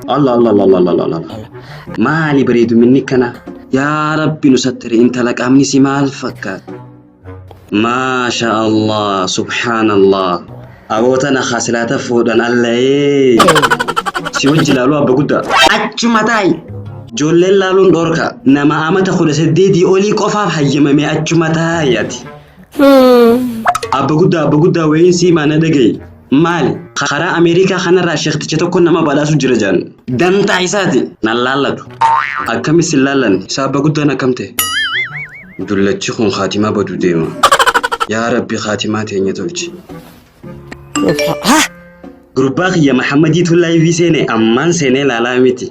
Allah Allah Allah Allah Allah Allah. Maali bareeduminni kana? Yaa Rabbi nu sattari intala qaamni si maal fakkaata? Maasha Allah subhaanallah. Aboo tana khasilaata fuudhan allayee. Si wajji laaluu abba guddaa. Achuma taa'i. Ijoolleen laaluun dhorka. Nama amata 18 olii qofaaf hayyamame achuma taa'i ati. Abba guddaa abba guddaa wayiin sii maana dhaga'i. Maali? Karaa Ameerikaa kanarraa sheekticha tokko nama badhaasu jira jaan. Dantaa isaati. Nan laallatu. Akkamis hin laallanne? Isa abba guddaan akkam ta'e? Dullachi kun kaatimaa badu deema. Yaa Rabbi kaatimaa teenya tolchi. Gurbaa kiyya Mahammadiitu laayivii seene ammaan seenee laalaa miti.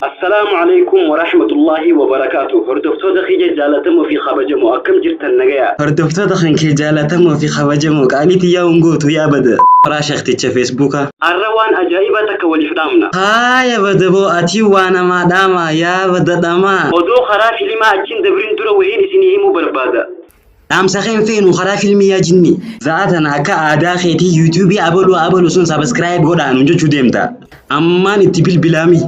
Assalaamu alaikum wa rahmatullahi wa barakaatu. Hordoftoota kiyya jaalatamoo fi kabajamoo akkam jirtan nagaya. Hordoftoota kan kee jaalatamoo fi kabajamoo qaalii tiyyaa hongootu yaa bada. Karaa sheekticha Feesbuukaa. Arra waan ajaa'ibaa takka waliif dhaamna. Haaya badaboo atii waa namaa dhaamaa yaa bada dhamaa. Odoo karaa filimaa achiin dabrin dura wahiin isinii himuu barbaada. Dhaamsa kee hin feenu karaa filmii yaa jinni. Za'a tana akka aadaa keetii yuutuubii abaluu abalu sun sabiskiraayib godhaa nuun jechuu deemta. Ammaan itti bilbilaami.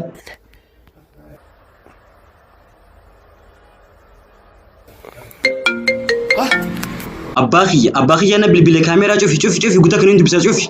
Abbaa kiyya abbaa kiyya na bilbile kaameeraa cufi cufi cufi guta kan hin dubbisa cufi.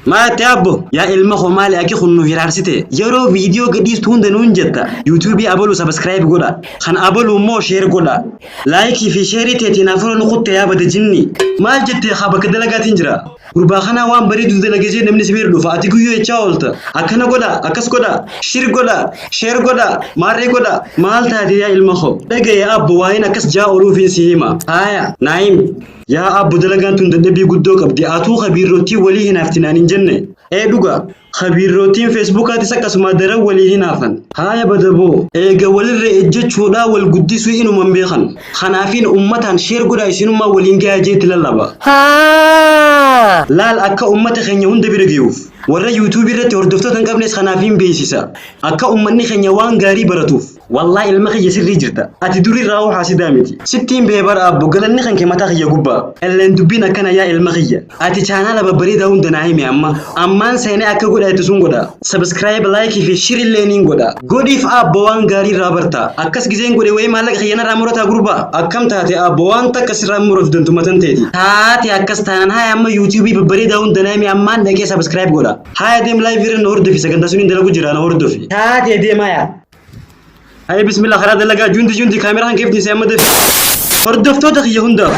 Maal abbo yaa ilma koo maali akki kun nu hiraarsite yeroo viidiyoo gadhiistu hunda nuun jetta yuutuubii abaluu sabiskiraayib godha kan abaluu immoo sheer godha laayikii fi sheerii teetiin hafuura nu kutte yaa bada jinni maal jettee haa bakka dalagaatiin jira gurbaa kanaa waan bareedu dalagee jee namni si bira dhufa ati guyyoo jechaa oolta akkana godha akkas godha shir godha sheer godha maarree godha maal taate yaa ilma koo dhagaye abbo waa'een akkas jaa ooluufiin si hima haaya naayim Yaa abbo dalagaan tun dadhabbii guddoo qabdi atuu kabiirroottiin walii hinaafti naan hin jenne ee dhuga kabiirroottiin feesbuukaatis akkasuma daran walii hinaafan haaya badaboo eega walirra ejjechuudhaa wal guddisuu inuma hin beekan kanaafiin ummataan sheer godhaa isinummaa waliin gayaa jeetti lallaba Haa. laal akka ummata keenya hunda bira gayuuf warra yuutuubii irratti hordoftoota hin qabnes kanaafiin beeksisa akka ummanni keenya waan gaarii baratuuf Wallahi ilma kiyya sirrii jirta. Ati durii raawuu haasidaa miti. Sittiin bee bara abbo galanni kan kee mataa kiyya gubbaa. Elleen dubbiin akkana yaa ilma kiyya. Ati chaanaala babbareedaa hunda naa himi amma. Ammaan seenee akka godha itti sun godha. Subscribe, like fi share illee niin godha. Godhiif abbo waan gaarii irraa barta. Akkas gizeen godhe wayii maallaqa kiyya narraa murataa gurbaa. Akkam taate abbo waan takka sirraa muratu dantuma tan teeti. Taate akkas taanaan haya amma YouTube babbareedaa hunda naa himi ammaan dhaqee subscribe godha. Haya deem live irra na hordofi sagantaa suniin dalagu jira na hordofi. Taate deem haya. Haye bismillah karaa dalagaa jundi jundi kaameraa kan keeftiin amma dafi. Hordoftoota kiyya hundaaf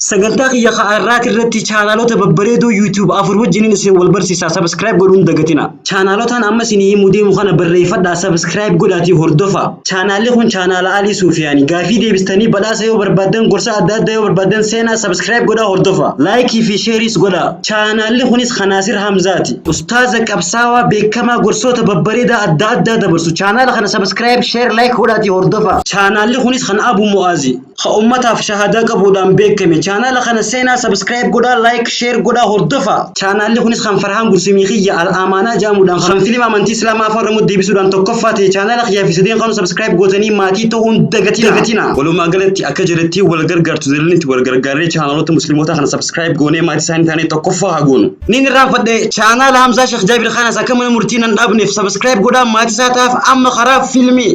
sagantaa kiyya har'aati irratti chaanaalota babbareedoo YouTube afur wajjiniin isin wal barsiisaa subscribe godhuun dagatina. Chaanaalotaan amma isin himuu deemu kana barreeffadhaa subscribe godhaatii hordofa. Chaanaalli kun chaanaala Alii Suufiyaani. Gaafii deebistanii badhaasa yoo barbaaddan gorsa adda addaa yoo barbaaddan seenaa subscribe godhaa hordofa. Laayikii fi sheeriis godhaa. Chaanaalli kunis kan Naasir Hamzaati. Ustaaza qabsaawaa beekamaa gorsoota babbareedaa adda addaa dabarsu. Chaanaala kana subscribe, share, like godhaatii hordofaa. Chaanaalli kunis kan Abu Mu'aazi. Ka ummataaf shahadaa qabuudhaan beekame. Chaanaala kana seenaa subscribe godhaa, like, share godhaa hordofaa. Chaanaalli kunis kan Farhaan Gursumii kiyya Al-Amaanaa jedhamuudhaan kan filima amantii Islaamaa Afaan Oromoo deebisuudhaan tokkoffaa ta'e chaanaala kiyyaa fi sadeen kanu subscribe gootanii maatii ta'uun dagatina. Walumaa galatti akka jalatti wal gargaartu jalanitti wal gargaarree chaanaalota musliimotaa kana subscribe goonee maatii isaanii taanee tokkoffaa haa goonu. Nin irraanfadhe chaanaala Hamzaa Sheekh Jaabir Khaanas akka mana murtii nan dhaabneef subscribe godhaa maatii isaa ta'aaf amma karaa fiilmii.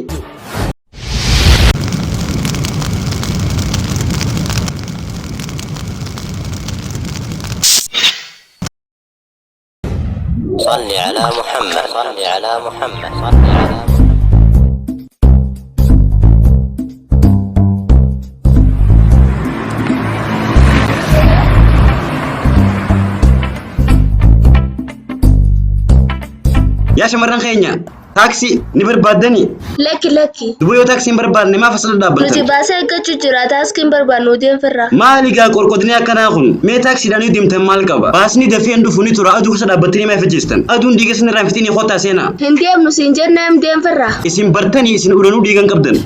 صل على محمد صل على محمد صل على محمد. Yaa shamarran keenya taaksii ni barbaaddanii? Lakki lakki. Duba yoo taaksii hin barbaadne maaf asirra Nuti dhaabbattan? baasee eeggachuu jira taaksii hin barbaannu deemfirra. Maali gaa qorqodni akkanaa kun? Mee taaksiidhaan yoo deemtan maal qaba? Baasni dafee hin dhufu ni tura aduu keessa dhaabbattanii maaf ajjeestan? Aduun dhiiga isin irraa hin fixinii kottaa seenaa. Hin deemnu siin jennee deemfirra. Isin bartanii isin ulanuu dhiigan qabdan.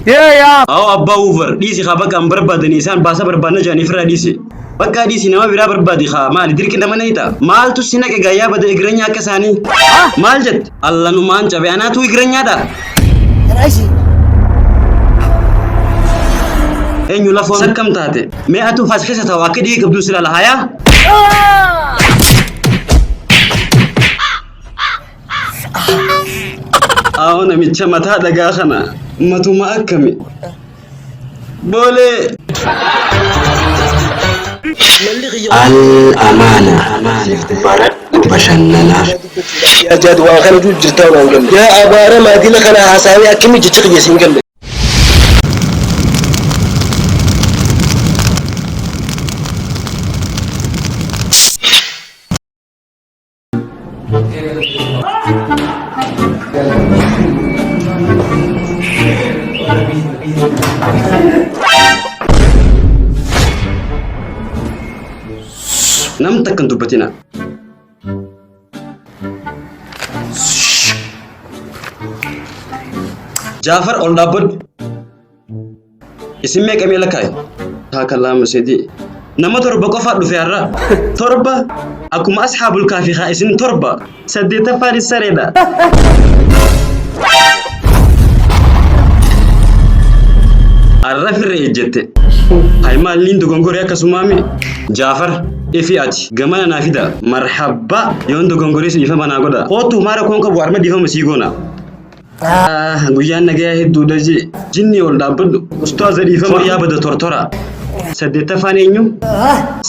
Awoo abbaa Uber dhiisi haa bakka hin barbaadanii isaan baasa barbaadna jedhanii ofirraa dhiisi. Bakka dhiisi nama biraa barbaadi haa maali dirqi nama nayita. Maaltu si naqe gaa yaa bada igiranyaa akka isaanii. Maal jette? Allanumaan cabe anaatu igiranyaadha. Eenyu lafoon akkam taate? Mee atuu as keessa ta'u akka dhiiga qabduun si ilaala hayaa? Aawoo namicha mataa dhagaa kana matuma akkami. Boolee. Al-Amaana baradhu bashannanaaf. Yaa jaad waan kana jiru jirtaa waan galle. Yaa abaara maadila kana haasawee akkami jecha kiyya siin galle. Nam takka hin dubbatina. Jaafar ol dhaabbadhu. Isin meeqa mee lakkaa'i? Takka lama sadii. Nama torba qofaa dhufe har'a. Torba akkuma ashaabul kaafii haa isin torba. Saddeettaffaan sareedha. Har'a firree ejjette. Hay maalliin dogongoree akkasumaami? Jaafar ifi ati gamana naa fida. Marhabbaa yoon dogongoree si dhiifama naa godha. Kootu maara koon qabu harma dhiifama sii goona. Ah, guyyaan nagayaa hedduudha jee. Jinni ol dhaabbadhu. Ustaaza dhiifama yaa bada tortora. Saddeettaffaan eenyu?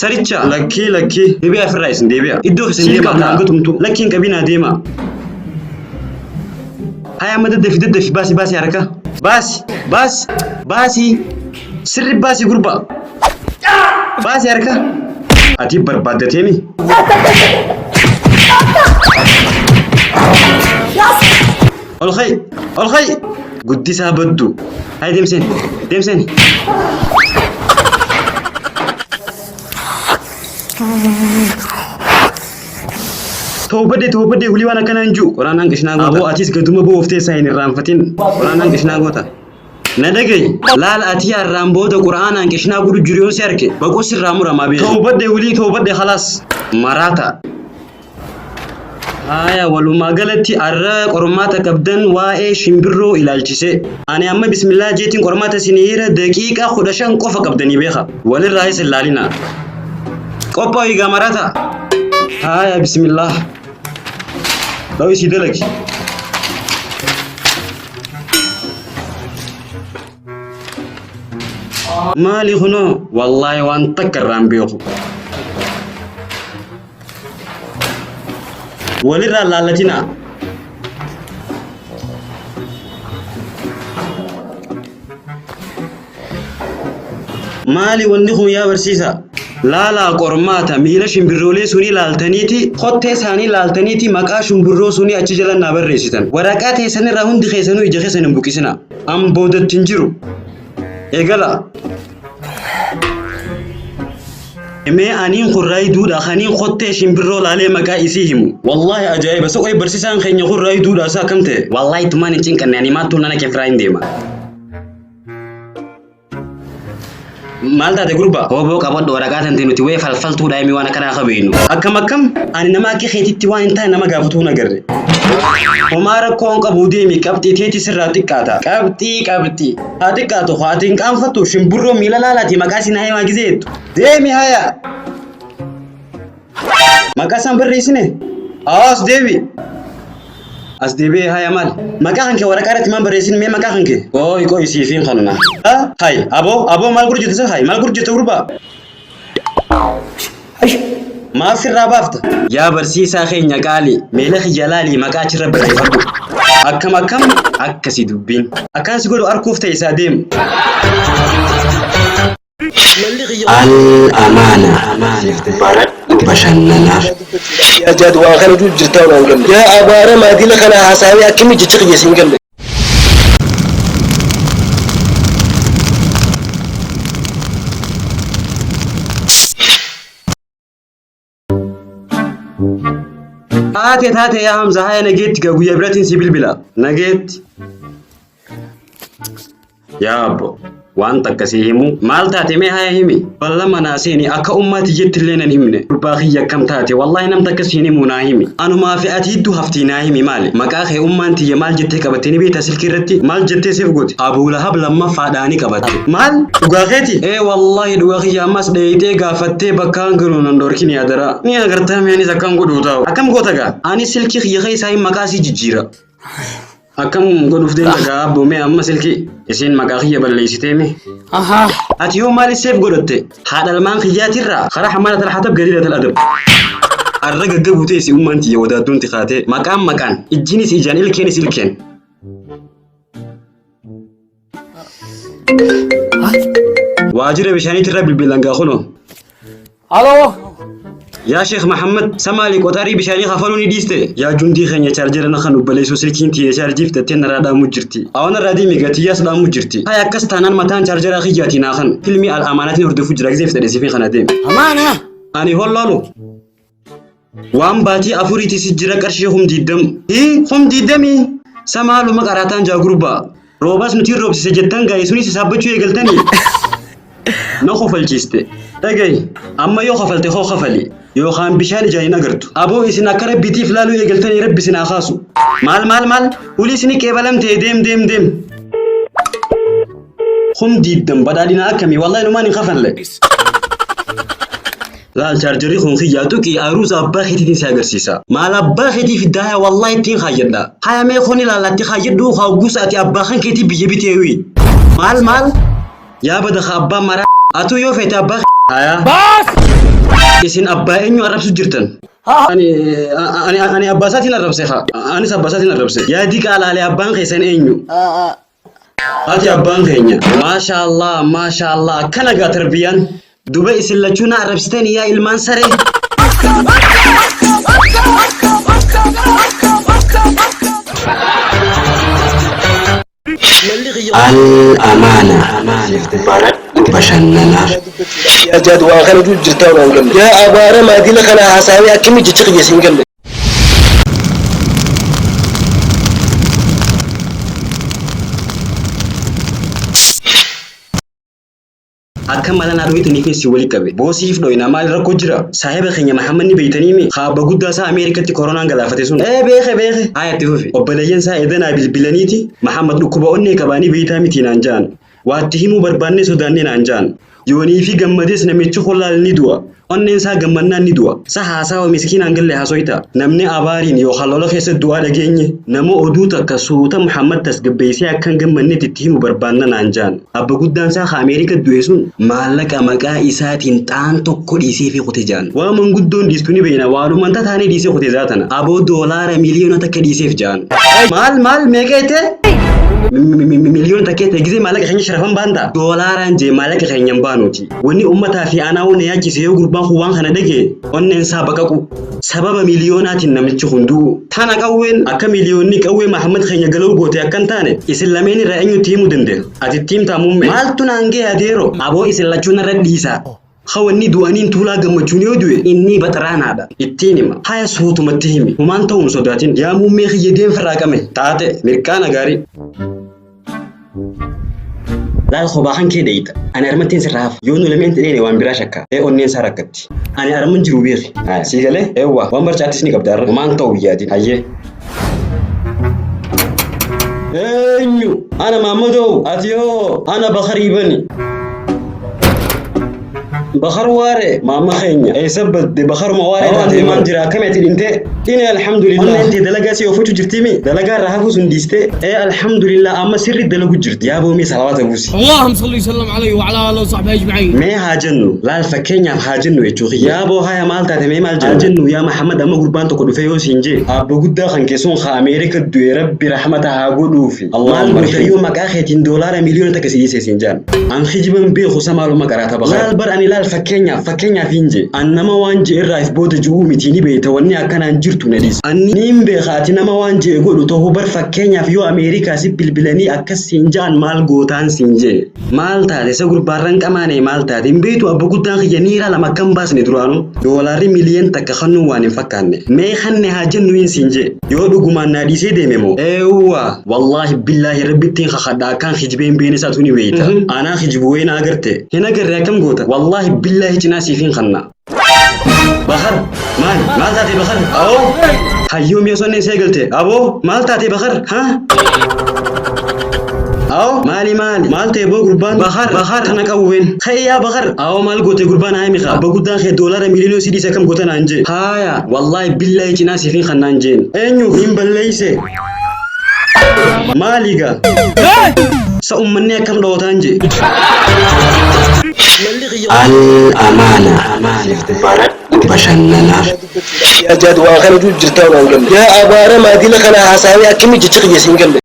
Saricha. Lakkii lakkii. Deebi'aa ofirraa isin deebi'a. Iddoo isin deemaa taa gatumtu. Lakkiin qabinaa deema. Haya amma daddafi daddafi baasi baasi harka. Baasi baasi baasi. Sirri baasi gurbaa. Baasi harka. Ati barbaaddateemi. Ol ka'i ol ka'i. Guddisaa baddu. Hayi deemseen deemseen. Toobadde toobadde hulii waan akkanaa hin jiru. Quraanaan qishnaa goota. Aboo atis gaduma booftee isaa hin irraanfatin. Quraanaan qishnaa goota. Na dhagayi laal atii har'aan booda qura'aanaan qishnaa godhu jiru yoon si arke baquu sirraa muramaa beeki. Toobadhe wly toobadhe khalaas maraata. Haaya walumaa galatti har'a qormaata qabdan waa'ee shimbirroo ilaalchisee. Ani amma bismillah jeetiin qormaata isin hira daqiiqaa 15 qofa qabdanii beeka. Walirraayis hin laalina. Qophaa'i gaa maraata. Haaya bismillah. Dhawi sii dalagi. Maali kunoo wallaahi waan takka irraa hin beeku. Walirraa laallatinaa. Maali wanni kun yaa barsiisaa? Laalaa qormaata miila shimbirroolee sunii laaltaniiti kottee isaanii laaltaniiti maqaa shimbirroo sunii achi jala naa barreessitan. Waraqaa teessan irraa hundi keessanuu ija keessan hin buqisina. An boodatti hin jiru. Eegala. Mee aniin kun raayiduudha kaniin kottee shimbirroo laalee maqaa isii himu. Wallaahi ajaa'iba soqoy barsiisaan keenya kun raayiduudha isaa akkam ta'e. Wallaahi tumaan hin cinqanne ani maattuu nana kefiraa hin deema. Maal taate gurba? Hooboo qabadhu waraqaa tante nuti wee falfaltuudha himi waan akkanaa kabeeynu. Akkam akkam ani nama akka keetitti waan hin taane nama gaafatuu hin agarre. Homaa rakkoo hin qabu deemi qabxii teeti sirraa xiqqaata. Qabxii qabxii. Haa xiqqaatu haa ati hin qaanfattu shimbirroo miila laalaati maqaa siin haa himaa gizee jettu. Deemi haya. Maqaa isaan barreessine? Haa as deebi. As deebi'ee haya maal? Maqaa kan kee waraqaa irratti maal barreessin mee maqaa kan kee? Qooyi qooyi siifiin kanna. Hay aboo aboo maal godhu jirta hay maal godhu jirta gurbaa? Maaf sirraa baafta? Yaa barsiisaa keenya qaali meela kiyya laalii maqaa achirra barreeffadhu. Akkam akkam akkasi dubbiin. Akkaan si godhu arkuuf ta'e isaa deemu. Al-Amaana baradhu bashannanaaf. Yaa jaad waan kana jiru jirtaa waan galle. Yaa abaara maadila kana haasawee akkami jecha kiyya siin galle. Taate taate yaa Hamza haya nageetti gaa guyyaa biraatiin si bilbila. Nageetti. Yaa abbo waan takka si himu maal taate mee haya himi. Ballama naa seeni akka ummaa tiyyatti illee nan himne. Gurbaa kiyya akkam taate wallaahi nam takka si hin himu naa himi. Anumaa fi ati hedduu haftii naa himi maali. Maqaa kee ummaan tiyya maal jettee qabatte ni beektaa silkii irratti maal jettee siif goote. Abuu Lahab lammaffaadhaani qabatte. Maal? Dhugaa keeti? Ee wallaahi dhugaa kiyya ammas dheeyxee gaafattee bakkaan galu nan dhorkini adaraa. Ni agartaa mee anis akkam godhuu taa'u. Akkam goota gaa? Ani silkii kiyya keessaa hin maqaa sii jijjiira. Akkam godhuuf deemta gaa abboo mee amma silkii isiin maqaa kiyya balleessitee mee. Ahaa. Ati yoo maaliif seef godhatte haadha ilmaan kiyyaatirraa karaa hamaala tal hatab galiila tal adab. Arra gaggabuu teessi ummaan tiyya wadaadduun tikaatee maqaan maqaan ijjinis ijaan ilkeenis ilkeen. Waajjira bishaaniitirra bilbilan gaa kunoo. Aloo. Yaa Sheekh Mahammad samaali qoxarii bishaanii kafaluu ni dhiiste. Yaa jundii keenya chaarjera na kan obboleessoo silkiin tiyya chaarjii fitattee narraa dhaamu jirti. Awan irraa deemi gatiyyaas dhaamu jirti. Hay akkas taanaan mataan chaarjeraa kiyyaatii naa kan filmii al amaanaatiin hordofuu jira gisee fitadhe siifin kana deemi. Amaana. Ani hollaalu. Waan baatii afuriiti si jira qarshii 20,000. Hii 20,000 samaaluma qaraataan jaa gurbaa. Roobaas nuti roobsise jettan gaa'e sunis hisaabbachuu eegaltanii. Na kofalchiiste. Dhagahi amma yoo kafalte hoo kafali yookaan bishaan ijaan hin agartu. Aboo isin akka rabbitiif laaluu eegaltanii rabbi isin haa kaasu. Maal maal maal ulii isini qeebalamtee deem deem deem. 20,000 badhaadhina akkamii wallahi numaan hin kafalle. Laal chaarjarri kun kiyyaa tuqii aruusa abbaa keetiitiin si agarsiisa. Maal abbaa keetii fiddaa haya wallahi ittiin kaayyadha. Haya mee kun ilaallatti kaayyadhu haguusa ati abbaa kan keetii biyya biteewi. Maal maal yaa bada ka abbaa maraa atuu yoo feete abbaa haya. Baas. Isin abbaa eenyu arrabsu jirtan? Ani ani ani abbaa isaatiin arrabse haa. Anis abbaa isaatiin arrabse. Yaa diqaa laalee abbaan keessan eenyu? Ati abbaan keenya. Maasha Allah maasha Allah akkana gaa tarbiyaan. Duba isin lachuu na arrabsitanii yaa ilmaan saree. Al-Amaana baradhu bashannanaaf. Yaa jaadu waan kana jirtaa waan galle. Yaa abaaramaa dila kana haasawee akkami jecha kiyya siin galle. Akka mala naa dhoytanii fi si wali qabe. Boosiif dhoyna maal rakkoo jira? Saahiba keenya Mahammad ni beeytanii mi? Kaaba guddaa isaa Ameerikatti koronaan galaafate sun. Ee beeke beeke. Haa itti fufi. Obboleeyyan isaa edanaa bilbilaniiti Mahammad dhukkuba onnee qabaanii beeytaa miti naan ja'an. Waatti himuu barbaannee sodaannee naan ja'an. Yoonii fi gammadees namichi kun laal ni du'a. Onneen isaa gammannaan ni du'a. Sa haasawa miskiinaan galle haasoyta. Namni abaariin yookaan lola keessa du'aa dhageenye. Nama oduu takka suuta Muhammad tasgabbeessee akka hin gammannetti itti himu barbaanna naan ja'an. Abba guddaan isaa ka Ameerika du'e sun maallaqa maqaa isaatiin xaan tokko dhiisee fi kute ja'an. Waa manguddoon dhiistu ni beekna waaluman taataanii dhiisee kute zaatana. Aboo $1 million dhiiseef ja'an. Maal maal meeqa jettee? 1 million ta'e gisee maallaqa keenya sharafan baanta. Doolaaraan jee maallaqa keenya hin baanuuti. Wanni uummataa fi aanaa wanna yaachise yoo gurbaan kun waan kana dhage onneen isaa baqaqu. Sababa miliyoonaatiin namichi kun du'u. Tana qawween akka miliyoonni qawwee Mahammad keenya galuu goote akka hin taane isin lameen irraa eenyutti himuu dandeenya? Ati itti himtaa muummee? Maaltu naan ga'e adeero? Aboo isin lachuu narra dhiisaa. Hawanni du'aniin tuulaa gammachuun yoo du'e inni baxraanaadha. Ittiin hima. Haya suutumatti himi. Humaan ta'uun sodaatin. Yaa muummee kiyya deemfirraa qame. Taate mirqaana gaarii. Laal kophaa kan kee dheeyita. Ani armattiin sirraa hafa. Yoo nu lameen dheene waan biraa shakka. Ee onneen isaa rakkatti. Ani arman jiru beeki. Sii galee? Eewwa waan barcaattis ni qabda har'a. Humaan ta'u yaadin. Hayyee. Eenyu? Ana Maammadoo. Ati yoo? Ana Bakarii bani. Bakar waare maama keenya. Eessa badde Bakaruma waaree taatee maal jira akkami ati dhintee? Dhine alhamdulillah. Onneen tee dalagaa si oofachuu jirtiimi? Dalagaa irraa hafuu sun dhiistee? Ee alhamdulillah amma sirri dalagu jirti. Yaa boomee salawaata buusi. اللهم صل وسلم عليه وعلى اله وصحبه اجمعين. Mee haa jennu laal fakkeenyaaf haa jennu jechuu kiyya. Yaa boo haya maal taate mee maal jennu? Haa jennu yaa Mahammad amma gurbaan tokko dhufee yoo siin jee abba guddaa kan keessuun haa Ameerika du'e rabbi rahmata haa godhuufi. Maal goota yoo maqaa keetiin $1 million si dhiisee siin jaan. An kijiban beeku sa maaluma qaraata bakar. Laal bar ani laal fakkeenyaaf fakkeenyaaf hin jee. An nama waan jee irraa if booda ji'uu miti ni beeyta wanni akkanaan jirtu na dhiisa. An niin beeka ati nama waan jee godhu ta'uu bar fakkeenyaaf yoo Ameerikaa si bilbilanii akkas siin ja'an maal gootaan siin jee. Maal taate isa gurbaarran qamaane maal taate hin beektu abba guddaan kiyya niiraa lama akkam baasne duraanuu $1 million kannuu waan hin fakkaanne. Mee kanne haa jennu hin siin jee. Yoo dhugumaan naa dhiisee deeme moo? Eewwa wallaahi billaahi rabbittiin kakadha akkaan kijibeen beene isaatu ni beeyta. Anaa kijibu wayii na agarte. Hin agarre akkam goota? Wallaahi billaahi cinaa siif hin kanna. Bakar maal maal taate Bakar? Awoo hayyuu mi'a sonneen see galte. Aboo maal taate Bakar? Ha? Awoo maali maali maal ta'e boo gurbaan? Bakar Bakar kana qawween. Ka'ee yaa Bakar. Awoo maal goote gurbaan haa himi kaa. Abba guddaan kee $1 million si dhiise akkam goota naan jee. Haaya wallaahi billaahi cinaa siif hin kannaan jeen. Eenyu hin balleeyse. Maali gaa? Sa ummanni akkam dhawataan jee? Malli kiyya Al amaana baradhu bashannanaaf. Yaa jaad waan kana jiru jirtaa waan galle. Yaa abaara maadila kana haasawee akkami jecha kiyya siin galle.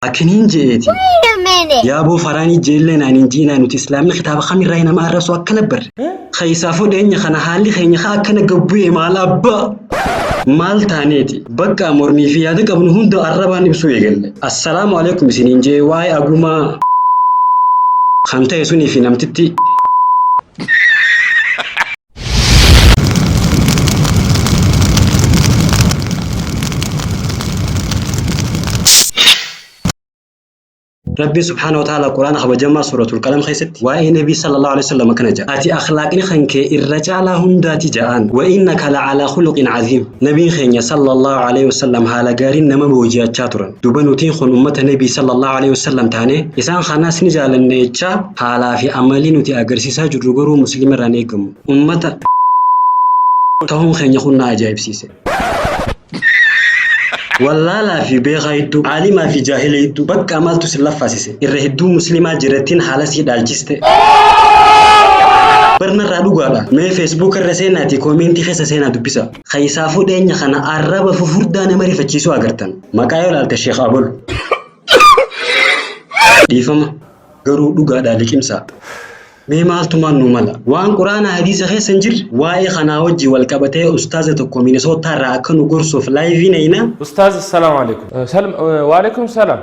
Akkaniin je'eeti. Yaaboo faraanii jeellee naan hin jiinaa nuti islaamni kitaaba kamirraa nama arrabsu akkana barre. Keessaafuu dhiyeenya kana haalli keenya haa akkana gabbu'e maal abbaa. Maal taaneeti bakka mormii fi yaada qabnu hunda arrabaan ibsuu eegalle. Assalaamu alaikum isiniin jee waa'ee agumaa kan ta'e sunii fi namtitti Rabbiin subhaanahu wa ta'ala Quraana kabajamaa suuratul qalam keessatti waa'ee Nabii sallallahu alaihi wasallam akkana jedha. Ati akhlaaqni kan kee irra caalaa hundaati ja'aan. Wa innaka la'alaa khuluqin aziim. Nabiin keenya sallallahu alaihi wasallam haala gaariin nama booji'achaa turan. Duba nutiin kun ummata Nabii sallallahu alaihi wasallam taane isaan kanaas ni jaalanne jechaa haalaa fi amalii nuti agarsiisaa jirru garuu musliima irraan eegamu. Ummata ta'uun keenya kun na ajaa'ibsiise. Wallaalaa fi beekaa hedduu, caalimaa fi jaahila hedduu bakka maaltu si laffaasise. Irra hedduu musliimaa jirattiin haala sii dhaalchiste. Barnarraa dhugaadha. Mee Facebook irra seenaatii koomentii keessa seenaa dubbisa. Keessaafuu dhiyeenya kana arraba fufurdaa nama rifachiisuu agartan. Maqaa yoo ilaalte Sheekh Abol. Dhiifama garuu dhugaadhaa liqimsaa. Mee maaltumaan nu mala? Waan quraana hadiisa keessa hin jirre waa'ee kanaa wajjin wal qabatee ustaaza tokko Minisootaa irraa akka nu gorsuuf live nayina. أستاذ السلام عليكم سلم وعليكم السلام.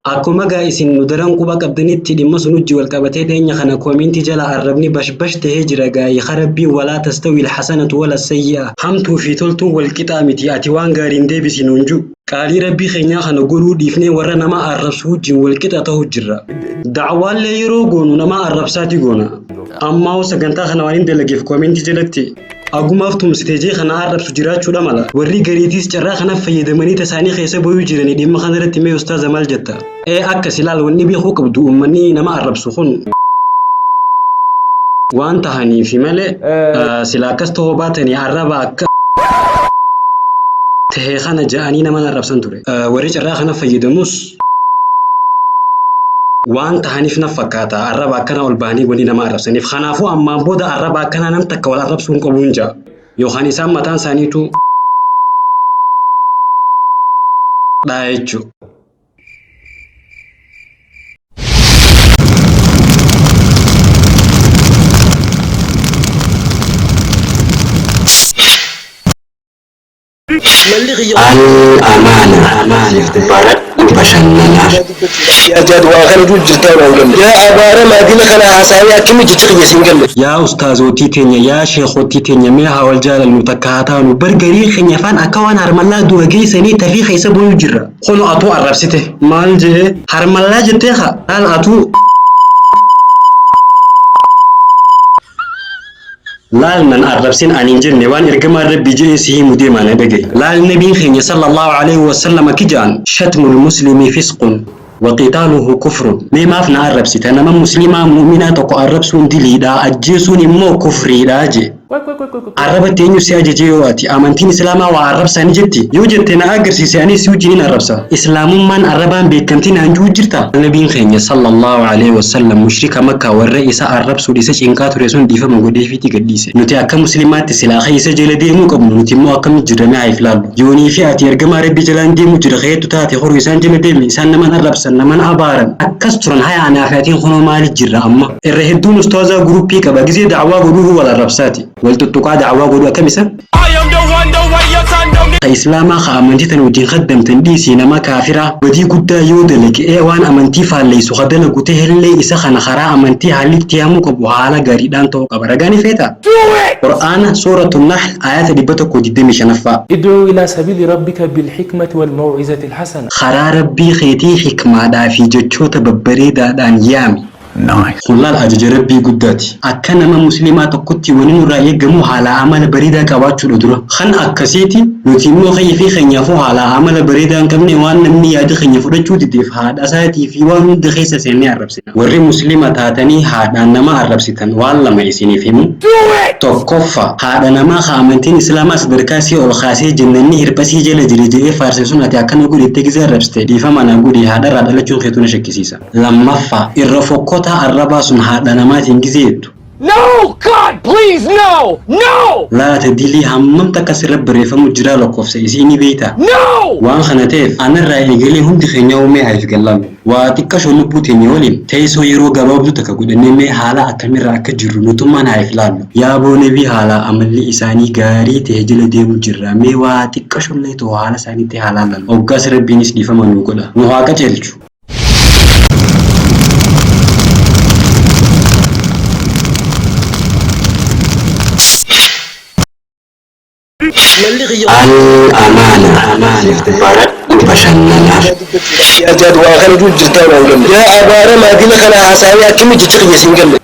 Akkuma gaa isin nu daran quba qabdanitti dhimma sun wajjin wal qabatee dhiyeenya kana koomentii jala arrabni bashbash tahee jira gaa'ii karabbiin walaa tastawi alhasanatu wala sayyi'a. Hamtuu fi toltuun wal qixaa miti ati waan gaariin deebisi nuun jiru. Qaalii rabbii keenyaa kana godhuu dhiifnee warra nama arrabsu wajjin wal qixa ta'u jirra. Da'waallee yeroo goonu nama arrabsaati goona. Ammaa hoo sagantaa kana waan hin dalageef koomentii jalatti agumaaf tumsitee jee kana arrabsu jiraachuudha mala. Warri gariitiis carraa kanaaf fayyadamanii tasaanii keessa bayuu jiranii dhimma kana irratti mee ustaaza maal jetta? Ee akkas ilaal wanni beekuu qabdu uummanni nama arrabsu kun waan tahaniifi malee sila akkas ta'uu baatanii arraba akka tahee kana ja'anii nama arrabsan ture. Warri carraa kana fayyadamus waan tahaniif na fakkaata arraba akkana ol bahanii wanni nama arrabsaniif. Kanaafuu ammaan booda arraba akkanaa nam takka wal arrabsuu hin qabuun ja'a. Yookaan isaan mataan isaaniitu dha jechuudha. Malli kiyya Al amaana baradhu bashannanaaf. Yaa jaad waan kana jiru jirtaa waan galle. Yaa abaara maadila kana haasawee akkami jecha kiyya siin galle. Yaa ustaazotii teenya yaa sheekotii teenya mee haa wal jaalannu takka haa taanu bargarii keenya afaan akka waan harmallaa du'a geessanii tafii keessa bu'uu jirra. Kunu atuu arrabsite maal jee harmallaa jettee haa maal atuu laal nan arrabsin ani hin jenne waan ergamaan rabbii jedhee si himu deemaa na dhagaye. Laal nabiin keenya sallallahu alaihi wasallam akki jedhan shatmul muslimii fisqun wa qitaaluhu kufrun. Mee maaf na arrabsita nama muslimaa mu'minaa tokko arrabsuun diliidha ajjeesuun immoo kufriidha je. Arrabatti eenyu si ajajee yoo ati amantiin islaamaa waa arrabsaa ni jetti yoo jette na agarsiise anis si wajjin arrabsa islaamummaan arrabaan beekamtii naan jiru jirta. Nabiin keenya sallallahu alaihi wasallam mushrika makkaa warra isa arrabsuun isa cinqaa ture sun dhiifama godheefiiti gadhiise. Nuti akka muslimaatti silaa keessa jala deemuu qabnu nuti immoo akkamitti jirame haa ilaallu. Yoonii fi ati ergamaa rabbii jalaan deemuu jira keettu taate horuu isaan jala deemi isaan naman arrabsan naman abaaran akkas turan haya anaa fi atiin kunoo maali jirra amma. Irra hedduun ustaazaa guruppii qaba gisee da'awaa godhuufu wal arrabsaati. Wal tuttuqaa da'awaa godhuu akkam isa? Ka islaamaa ka amantii tan wajjin kaddamtan dhiisii nama kaafiraa badii guddaa yoo dalage ee waan amantii faalleessu ka dalagu tahellee isa kana karaa amantii haalli itti hamuu qabu haala gaariidhaan ta'uu qaba. Ragaan ifeeta? Qur'aana suuratu Nahl ayata 125ffaa. ادعو إلى سبيل ربك بالحكمة والموعظة الحسنة. Karaa rabbii keetii hikmaadhaa fi jechoota babbareedaadhaan yaami. Kun laal ajaja Rabbii guddaati. Akka nama musliimaa tokkotti wani nurraa eegamu haala amala bareedaa qabaachuudha dura. Kan akkasiiti nuti immoo kiyya fi keenyaafuu haala amala bareedaa hin qabne waan namni yaada keenya fudhachuu dideef haadha isaatii fi waan hunda keessa seennee arrabsina. Warri musliima taatanii haadhaan nama arrabsitan waan lama isiniif himu. Tokkoffaa, haadha namaa ka amantiin Islaamaa sadarkaa isii ol kaasee jennanni hirphasii jala jira jedhee faarse sun ati akkana godhi jettee gizee arrabsite dhiifama naa godhi haadharraa dhalachuun keetuu na shakkisiisa. Lammaffaa, irra fokkotaa arrabaa sun haadha namaatiin gizee jettu. No! God, please, no! No! Laata dilii hammam takka sirra barreeffamu jiraa lakkoofsa isii ni beektaa? No! Waan kana ta'eef anarraa eegalee hundi keenya mee haa if gallaamu. Waa xiqqashoo lubbuu teenya waliin teessoo yeroo gabaabduu takka godhannee mee haala akkamirra akka jirru nutummaan haa if laallu. Yaa boo nabii haala amalli isaanii gaarii ta'e jala deemu jirra mee waa xiqqashollee ta'u haala isaaniitti haa laallannu. Hoggaas Rabbiinis dhiifama nuu godha. Nu haa qajeelchu. Malli kiyya Al amaana baradhu bashannanaaf. Yaa jaad waa kana jiru jirtaa waan galle. Yaa abaara maadina kana haasawee akkami jecha kiyya siin galle.